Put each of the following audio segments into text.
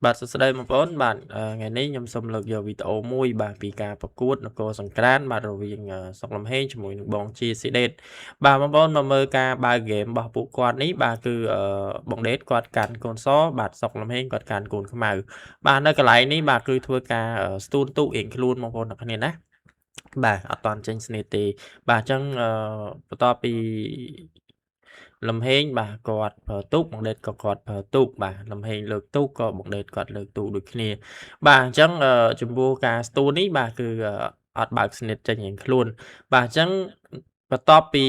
បាទសួស្តីបងប្អូនបាទថ្ងៃនេះខ្ញុំសូមលើកយកវីដេអូមួយបាទពីការប្រកួតនគរសង្ក្រានបាទរវាងសុកលំហេងជាមួយនឹងបងជាស៊ីដេតបាទបងប្អូនមកមើលការបើកហ្គេមរបស់ពួកគាត់នេះបាទគឺបងដេតគាត់កាន់កូនសបាទសុកលំហេងគាត់កាន់កូនខ្មៅបាទនៅកន្លែងនេះបាទគឺធ្វើការស្ទួនទូករៀងខ្លួនបងប្អូនទាំងគ្នាណាបាទអត់តាន់ចេញស្នៀតទេបាទអញ្ចឹងបន្ទាប់ពីលំហេងបាទគាត់ប្រើទូកបងដេតក៏គាត់ប្រើទូកបាទលំហេងលើកទូកក៏បងដេតគាត់លើកទូកដូចគ្នាបាទអញ្ចឹងចំពោះការស្ទួននេះបាទគឺអត់បើកស្នៀតចេញរៀងខ្លួនបាទអញ្ចឹងបន្ទាប់ពី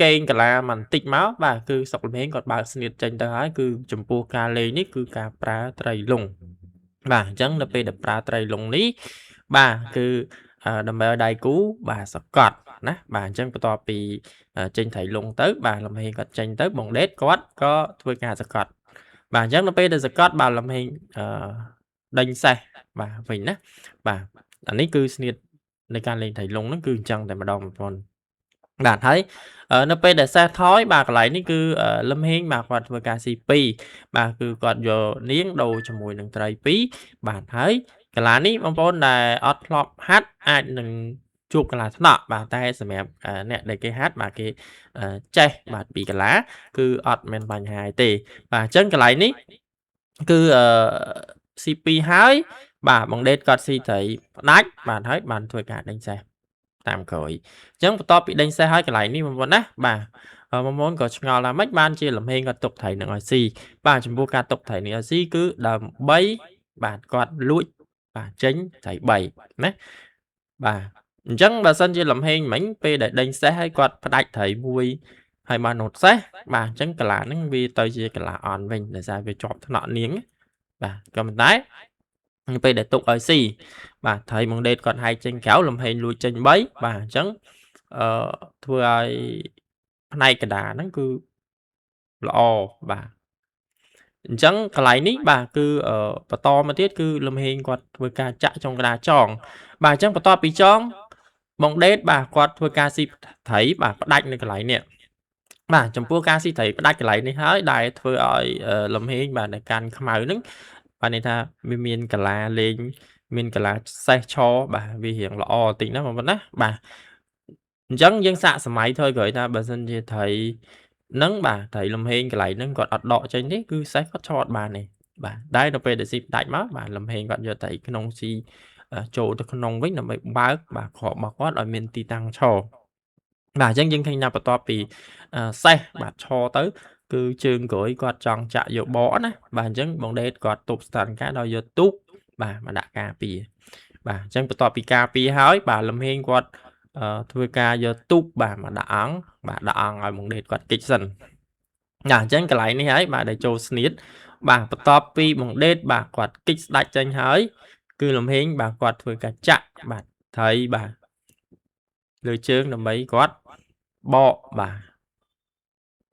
កេងកាឡាបន្តិចមកបាទគឺសុកលំហេងគាត់បើកស្នៀតចេញទៅហើយគឺចំពោះការលេងនេះគឺការប្រើត្រីលងបាទអញ្ចឹងនៅពេលដែលប្រើត្រីលងនេះបាទគឺដើម្បីឲ្យដៃគូបាទសកត់ណាបាទអញ្ចឹងបន្ទាប់ពីចេញត្រីលងទៅបាទលំហេងគាត់ចេញទៅបងដេតគាត់ក៏ធ្វើការសកត់បាទអញ្ចឹងនៅពេលដែលសកត់បាទលំហេងអឺដេញសេះបាទវិញណាបាទអានេះគឺស្នៀតនៃការលេងត្រីលងហ្នឹងគឺអញ្ចឹងតែម្ដងបងប្អូនបាទហើយនៅពេលដែលសេះថយបាទកន្លែងនេះគឺលំហេងបាទគាត់ធ្វើការ C2 បាទគឺគាត់យកនាងដូរជាមួយនឹងត្រី2បាទហើយកន្លានេះបងប្អូនដែលអត់ធ្លាប់ហាត់អាចនឹងជួបកន្លាថ្នាក់បាទតែសម្រាប់អ្នកដែលគេហាត់បាទគេចេះបាទពីកន្លាគឺអត់មានបញ្ហាទេបាទអញ្ចឹងកន្លែងនេះគឺអឺ C2 ហើយបាទបងដេតគាត់ស៊ីត្រីផ្ដាច់បាទហើយបានធ្វើការដេញសេះតាមក្រោយអញ្ចឹងបន្ទាប់ពីដេញសេះហើយកន្លែងនេះបងប្អូនណាបាទបងប្អូនក៏ឆ្ងល់ថាម៉េចបានជាលំហេងគាត់ទុកត្រីនឹងឲ្យស៊ីបាទចំពោះការទុកត្រីនេះឲ្យស៊ីគឺដើម្បីបាទគាត់លួចបាទចេញត្រី3ណាបាទអញ្ចឹងបើសិនជាលំហេងមិញពេលដែលដេញសេះហើយគាត់ផ្ដាច់ត្រីមួយហើយបានណូតសេះបាទអញ្ចឹងកាឡាហ្នឹងវាទៅជាកាឡាអន់វិញដោយសារវាជាប់ថ្នាក់នាងបាទក៏ប៉ុន្តែពេលដែលទុកឲ្យស៊ីបាទត្រីម៉ងដេតគាត់ហែកចេញក្រៅលំហេងលួចចេញ3បាទអញ្ចឹងអឺធ្វើឲ្យផ្នែកកដាហ្នឹងគឺល្អបាទអញ្ចឹងកន្លែងនេះបាទគឺបន្តមកទៀតគឺលំហេងគាត់ធ្វើការចាក់ចុងកដាចងបាទអញ្ចឹងបន្ទាប់ពីចងបងដេតបាទគាត់ធ្វើការស៊ីត្រីបាទផ្ដាច់នៅកន្លែងនេះបាទចំពោះការស៊ីត្រីផ្ដាច់កន្លែងនេះហើយដែលធ្វើឲ្យលំហេងបាទនៅកាន់ខ្មៅហ្នឹងបាទន័យថាវាមានកលាលេងមានកលាសេះឈរបាទវារៀងល្អតិចណាបងប្អូនណាបាទអញ្ចឹងយើងសាកសម័យធ្វើក្រោយថាបើសិនជាត្រីហ្នឹងបាទត្រីលំហេងកន្លែងហ្នឹងគាត់អត់ដកចេញទេគឺសេះគាត់ឆអត់បានទេបាទតែដល់ពេលដែលស៊ីផ្ដាច់មកបាទលំហេងគាត់យកត្រីក្នុងស៊ីចូលទៅក្នុងវិញដើម្បីបើកបាទគ្រាប់របស់គាត់ឲ្យមានទីតាំងឈរបាទអញ្ចឹងយើងឃើញថាបន្ទាប់ពីសេះបាទឈរទៅគឺជើងក្រោយគាត់ចង់ចាក់យកបកណាបាទអញ្ចឹងបងដេតគាត់ទប់ស្ថានភាពដោយយកទូកបាទមកដាក់ការពារបាទអញ្ចឹងបន្ទាប់ពីការពារហើយបាទលំហេងគាត់ធ្វើការយកទូកបាទមកដាក់អង្គបាទដាក់អង្គឲ្យបងដេតគាត់គិចសិនណាអញ្ចឹងកន្លែងនេះហើយបាទដែលចូលស្នៀតបាទបន្ទាប់ពីបងដេតបាទគាត់គិចស្ដាច់ចេញហើយគឺលំហេងបាទគាត់ធ្វើការចាក់បាទត្រីបាទលើជើងដើម្បីគាត់បកបាទ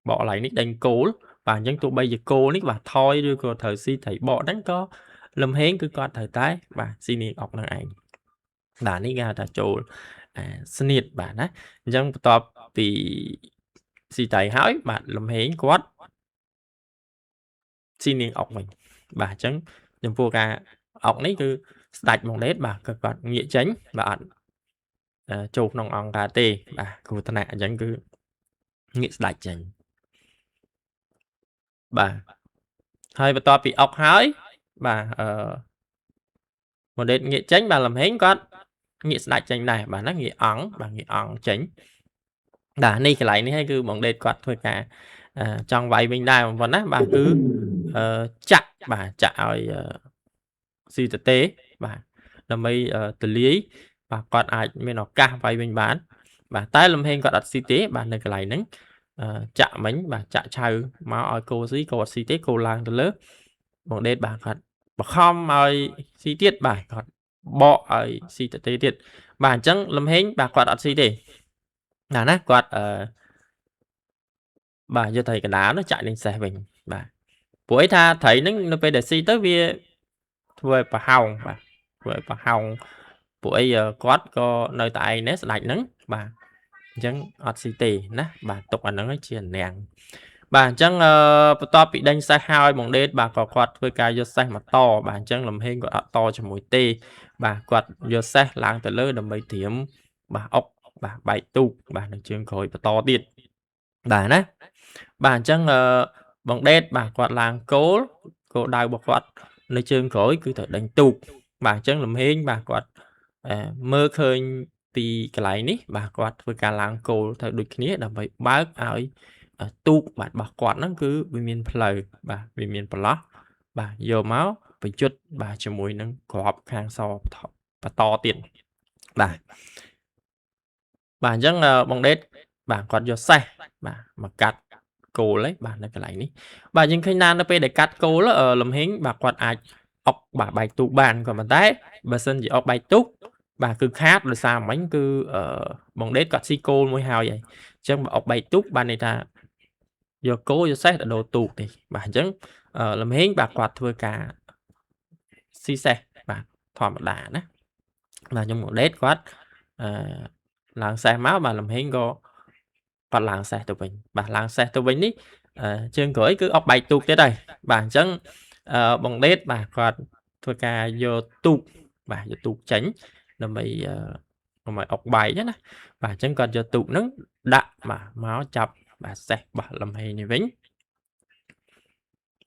បកកន្លែងនេះដេញគោលបាទអញ្ចឹងទោះបីជាគោលនេះបាទថយឬក៏ត្រូវស៊ីត្រីបកហ្នឹងក៏លំហេងគឺគាត់ត្រូវតែបាទស៊ីនាងអុកនឹងឯងបាទនេះគេហៅថាចូលអាស្នៀតបាទណាអញ្ចឹងបន្ទាប់ពីស៊ីត្រីហើយបាទលំហេងគាត់ស៊ីនាងអុកវិញបាទអញ្ចឹងចំពោះការអុកនេះគឺស្ដាច់មកដេតបាទក៏គាត់ងាកចេញបាទអត់ចូលក្នុងអង្គការទេបាទគ្រោះថ្នាក់អញ្ចឹងគឺងាកស្ដាច់ចេញបាទហើយបន្ទាប់ពីអុកហើយបាទអឺម៉ូដេតងាកចេញបាទលំហេងគាត់ងាកស្ដាច់ចេញដែរបាទណាងាកអង្គបាទងាកអង្គចេញបាទនេះកន្លែងនេះហើយគឺបងដេតគាត់ធ្វើការចង់វាយវិញដែរបងប្អូនណាបាទគឺអឺចាក់បាទចាក់ឲ្យស៊ីតទេបាទដើម្បីទលាយបាទគាត់អាចមានឱកាសវាយវិញបានបាទតែលំហេងគាត់អត់ស៊ីទេបាទនៅកន្លែងហ្នឹងចាក់មិញបាទចាក់ឆៅមកឲ្យគោស៊ីគោអត់ស៊ីទេគោឡើងទៅលើបងដេតបាទគាត់បខំឲ្យស៊ីទៀតបាទគាត់បកឲ្យស៊ីទៅទេទៀតបាទអញ្ចឹងលំហេងបាទគាត់អត់ស៊ីទេណាណាគាត់អឺបាទយកត្រីកណ្ដាលនោះចាក់លេងសេះវិញបាទព្រោះអីថាត្រីហ្នឹងនៅពេលដែលស៊ីទៅវាធ្វើឲ្យប្រហោងបាទធ្វើឲ្យប្រហោងព្រោះអីគាត់ក៏នៅតែឯងដែរស្ដាច់ហ្នឹងបាទអញ្ចឹងអត់ស៊ីទេណាបាទទុកអាហ្នឹងជានាង បាទអញ្ចឹងបន្ទាប់ពីដេញសេះហើយបងដេតបាទក៏គាត់ធ្វើការយកសេះមកតបាទអញ្ចឹងលំហេងគាត់អត់តជាមួយទេបាទគាត់យកសេះឡើងទៅលើដើម្បីត្រៀមបាទអុកបាទបែកទូកបាទនៅជើងក្រោយបន្តទៀតបាទណាបាទអញ្ចឹងបងដេតបាទគាត់ឡើងគោលគោលដៅរបស់គាត់នៅជើងក្រោយគឺត្រូវដេញទូកបាទអញ្ចឹងលំហេងបាទគាត់មើលឃើញពីកន្លែងនេះបាទគាត់ធ្វើការឡើងគោលទៅដូចគ្នាដើម្បីបើកឲ្យទូកបាទរបស់គាត់ហ្នឹងគឺវាមានផ្លូវបាទវាមានប្រឡោះបាទយកមកបញ្ជុតបាទជាមួយនឹងក្របខាងសបន្តទៀតបាទបាទអញ្ចឹងបងដេតបាទគាត់យកសេះបាទមកកាត់គោលឯបាទនៅកន្លែងនេះបាទយើងឃើញណានៅពេលដែលកាត់គោលលំហេងបាទគាត់អាចអុកបាទបែកទូកបានក៏ប៉ុន្តែបើសិនជាអុកបែកទូកបាទគឺខាតដោយសារមិញគឺបងដេតគាត់ស៊ីគោលមួយហើយអញ្ចឹងបើអុកបែកទូកបានន័យថាយកគោយកសេះទៅដូរទូកទេបាទអញ្ចឹងលំហេងបាទគាត់ធ្វើការស៊ីសេះបាទធម្មតាណាបាទខ្ញុំបងដេតគាត់អឺឡើងសេះមកបាទលំហេងក៏គាត់ឡើងសេះទៅវិញបាទឡើងសេះទៅវិញនេះជើងក្រោយគឺអុកបែកទូកទៀតហើយបាទអញ្ចឹងបងដេតបាទគាត់ធ្វើការយកទូកបាទយកទូកចេញដើម្បីកុំឲ្យអុកបែកណាបាទអញ្ចឹងគាត់យកទូកហ្នឹងដាក់បាទមកចាប់បាទសេះរបស់លំហេងនេះវិញ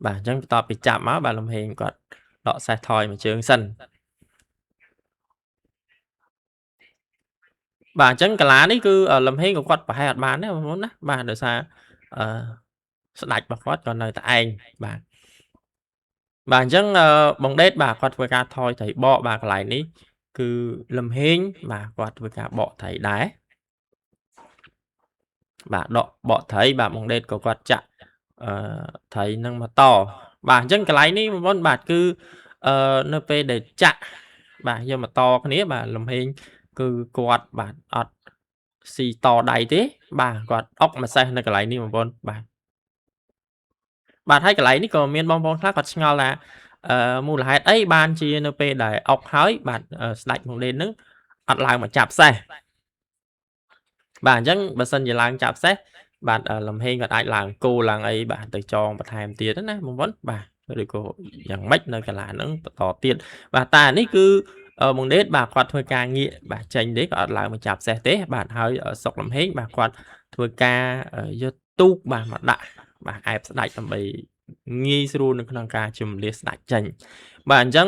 បាទអញ្ចឹងបន្ទាប់ពីចាប់មកបាទលំហេងគាត់ដកសេះថយមួយជើងសិនបាទអញ្ចឹងកាឡានេះគឺលំហេងក៏គាត់ប្រហែលអត់បានដែរបងប្អូនណាបាទដោយសារអឺស្ដេចរបស់គាត់ក៏នៅតែឯងបាទបាទអញ្ចឹងបងដេតបាទគាត់ធ្វើការថយត្រីបកបាទកន្លែងនេះគឺលំហេងបាទគាត់ធ្វើការបកត្រីដែរបាទដកបកត្រីបាទបងដេតក៏គាត់ចាក់អឺត្រីនឹងមកតបាទអញ្ចឹងកន្លែងនេះបងប្អូនបាទគឺនៅពេលដែលចាក់បាទយកមកតគ្នាបាទលំហេងគឺគាត់បាទអត់ស៊ីតដៃទេបាទគាត់អុកម្សេះនៅកន្លែងនេះបងប្អូនបាទបាទហើយកន្លែងនេះក៏មានបងប្អូនខ្លះគាត់ឆ្ងល់ថាមូលហេតុអីបានជានៅពេលដែលអុកហើយបាទស្ដេចបងដេតនឹងអត់ឡើងមកចាប់សេះបាទអញ្ចឹងបើសិនជាឡើងចាប់សេះបាទលំហេងគាត់អាចឡើងគោឡើងអីបាទទៅចងបន្ថែមទៀតណាបងប្អូនបាទឬក៏យ៉ាងម៉េចនៅកន្លែងហ្នឹងបន្តទៀតបាទតែនេះគឺបងដេតបាទគាត់ធ្វើការងាកបាទចេញទេក៏អត់ឡើងមកចាប់សេះទេបាទហើយសុកលំហេងបាទគាត់ធ្វើការយកទូកបាទមកដាក់បាទអែបស្ដេចដើម្បីងាយស្រួលនៅក្នុងការជំលះស្ដេចចេញបាទអញ្ចឹង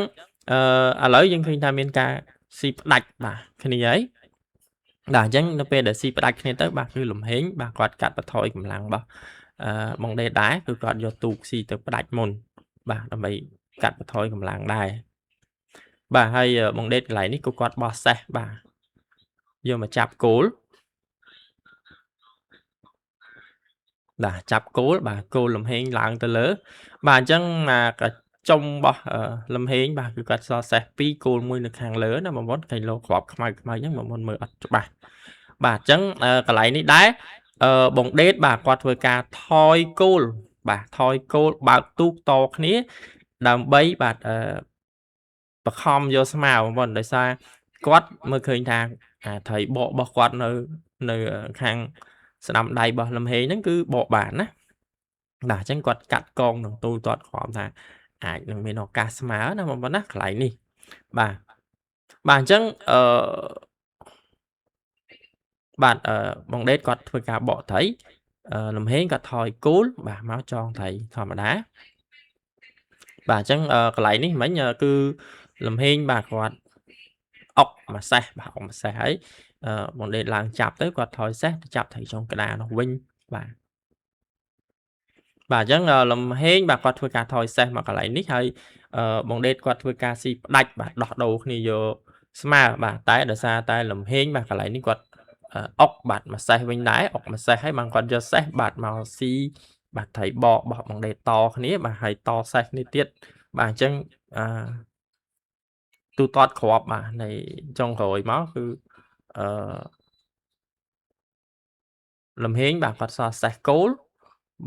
ឥឡូវយើងឃើញថាមានការស៊ីផ្ដាច់បាទគ្នាហើយបាទអញ្ចឹងនៅពេលដែលស៊ីផ្ដាច់គ្នាទៅបាទគឺលំហេងបាទគាត់កាត់បន្ថយកម្លាំងរបស់បងដេតដែរគឺគាត់យកទូកស៊ីទៅផ្ដាច់មុនបាទដើម្បីកាត់បន្ថយកម្លាំងដែរបាទហើយបងដេតកន្លែងនេះក៏គាត់បោះសេះបាទយកមកចាប់គោលបាទចាប់គោលបាទគោលលំហេងឡើងទៅលើបាទអញ្ចឹងមកចុងរបស់លំហេងបាទគឺគាត់សល់សេះ2គោលមួយនៅខាងលើណាបងប្អូនឃើញលោក្របខ្មៅខ្មៅអញ្ចឹងបងប្អូនមើលអត់ច្បាស់បាទអញ្ចឹងកន្លែងនេះដែរបងដេតបាទគាត់ធ្វើការថយគោលបាទថយគោលបើកទូកតគ្នាដើម្បីបាទបខំយកស្មើបងប្អូនដោយសារគាត់មើលឃើញថាអាត្រីបករបស់គាត់នៅខាងស្ដាំដៃរបស់លំហេងហ្នឹងគឺបកបានណាបាទអញ្ចឹងគាត់កាត់កងនឹងទូទាត់ក្រោមថាអាចនឹងមានឱកាសស្មើណាបងប្អូនណាកន្លែងនេះបាទបាទអញ្ចឹងបាទបងដេតគាត់ធ្វើការបកត្រីលំហេងគាត់ថយគោលបាទមកចងត្រីធម្មតាបាទអញ្ចឹងកន្លែងនេះមិញគឺលំហេងបាទគាត់អុកមួយសេះបាទអុកមួយសេះហើយបងដេតឡើងចាប់ទៅគាត់ថយសេះទៅចាប់ត្រីចុងក្តារនោះវិញបាទបាទអញ្ចឹងលំហេងបាទគាត់ធ្វើការថយសេះមកកន្លែងនេះហើយបងដេតគាត់ធ្វើការស៊ីផ្ដាច់បាទដោះដូរគ្នាយកស្មើបាទតែដោយសារតែលំហេងបាទកន្លែងនេះគាត់អុកបាទមួយសេះវិញដែរអុកមួយសេះហើយបានគាត់យកសេះបាទមកស៊ីបាទត្រីបករបស់បងដេតតគ្នាបាទហើយតសេះនេះទៀតបាទអញ្ចឹងទូទាត់គ្រាប់បាទនៃចុងក្រោយមកគឺលំហេងបាទគាត់សល់សេះគោល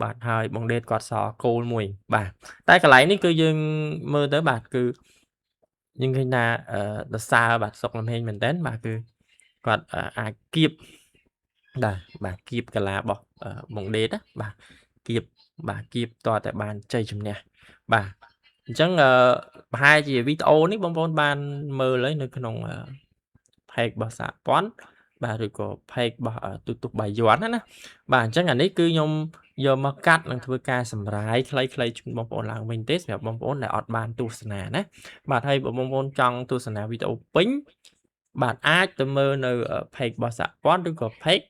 បាទហើយបងដេតគាត់សល់គោលមួយបាទតែកន្លែងនេះគឺយើងមើលទៅបាទគឺយើងឃើញថាដសើបាទសុកលំហេងមែនតើបាទគឺគាត់អាចគៀបបាទបាទគៀបកាឡារបស់បងដេតណាបាទគៀប បាទគៀបតតែបានជ័យជំនះបាទអញ្ចឹងអឺប្រហែលជាវីដេអូនេះបងប្អូនបានមើលហើយនៅក្នុង page របស់សហព័ន្ធបាទឬក៏ page របស់ទូទុះបាយ័នណាបាទអញ្ចឹងអានេះគឺខ្ញុំយកមកកាត់និងធ្វើការសម្រាយខ្លីៗជូនបងប្អូនឡើងវិញទេសម្រាប់បងប្អូនដែលអត់បានទស្សនាណាបាទហើយបើបងប្អូនចង់ទស្សនាវីដេអូពេញបាទអាចទៅមើលនៅ page របស់សហព័ន្ធឬក៏ page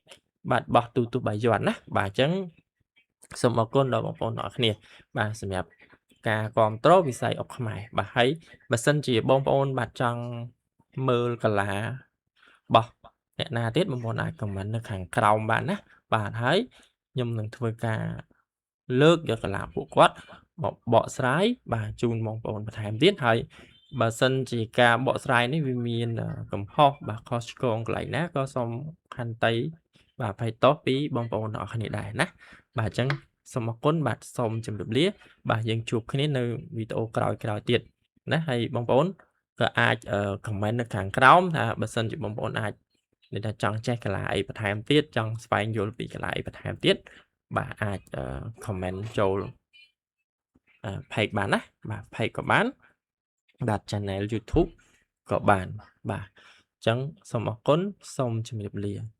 បាទរបស់ទូទុះបាយ័នណាបាទអញ្ចឹងសូមអរគុណដល់បងប្អូនទាំងអស់គ្នាបាទសម្រាប់ការគ្រប់គ្រងវិស័យអុកខ្មែរបាទហើយបើសិនជាបងប្អូនបាទចង់មើលកាឡារបស់អ្នកណាទៀតបងប្អូនអាច comment នៅខាងក្រោមបានណាបាទហើយខ្ញុំនឹងធ្វើការលើកយកកាឡាពួកគាត់មកបកស្រាយបាទជូនបងប្អូនបន្ថែមទៀតហើយបើសិនជាការបកស្រាយនេះវាមានកំហុសបាទខុសឆ្គងកន្លែងណាក៏សូមខន្តីបាទអភ័យទោសពីបងប្អូនទាំងអស់គ្នាដែរណាបាទអញ្ចឹងសូមអរគុណបាទសូមជម្រាបលាបាទយើងជួបគ្នានៅវីដេអូក្រោយៗទៀតណាហើយបងប្អូនក៏អាច comment នៅខាងក្រោមថាបើសិនជាបងប្អូនអាចនិយាយថាចង់ចេះកីឡាអីបន្ថែមទៀតចង់ស្វែងយល់ពីកីឡាអីបន្ថែមទៀតបាទអាច comment ចូល page បានណាបាទ page ក៏បានបាទ channel YouTube ក៏បានបាទអញ្ចឹងសូមអរគុណសូមជម្រាបលា។